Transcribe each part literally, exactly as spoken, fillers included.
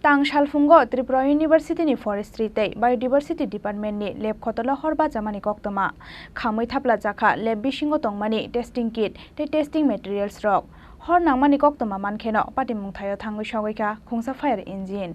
Tang salphungo Tripura University ni Forestry tei Biodiversity Department ni lab khotolo hor bachamani koktwma. Khamwi thapla chakha lab bisingo tongmani testing kit tei testing materials rok. Hor nangmani koktwma mankheno patimung thaio thangwi sogwi kha khungsa fire engine.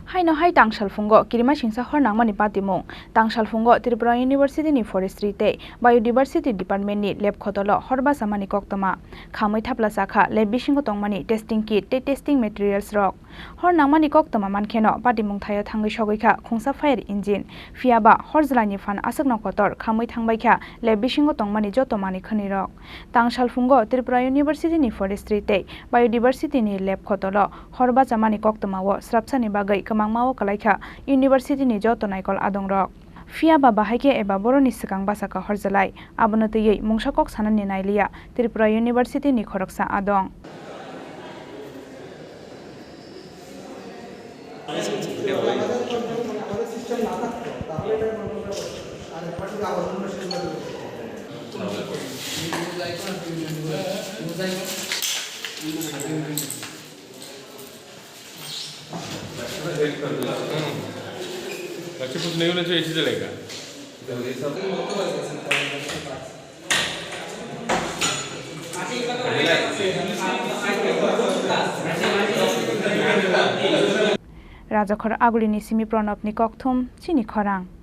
Haino hai tang salphungo kirima singsa hor nangmani patimung. Tang salphungo Tripura University ni Forestry tei Biodiversity Department ni lab khotolo hor bachamani koktwma. Khamwi thapla chakha lab bisingo tongmani testing kit tei testing materials rok. Hor nangmani koktwma mankheno patimung thaio thangwi sogwi kha khungsa fire engine. Phiyaba hor jwlaini phan aswkno kotor khamwi thangbai kha lab bisingo tongmani joto manwi khwnwi rok. Tang salphungo Tripura University ni Forestry tei Biodiversity ni lab khotolo hor bachamani koktwmao srapsani bagwi kwmangmao kwlaikha university ni joto naikol adongrok. Phiyaba bahai khe eba boroni swkang bachakha horjalai, abono twiwi mungsa kok sanani nailiya Tripura University ni khoroksa adong. लक्ष्य पूछ नहीं होना चाहिए, इसी चलेगा। Rajakhor Agulini simi Pranabni kokthum, chini khorang.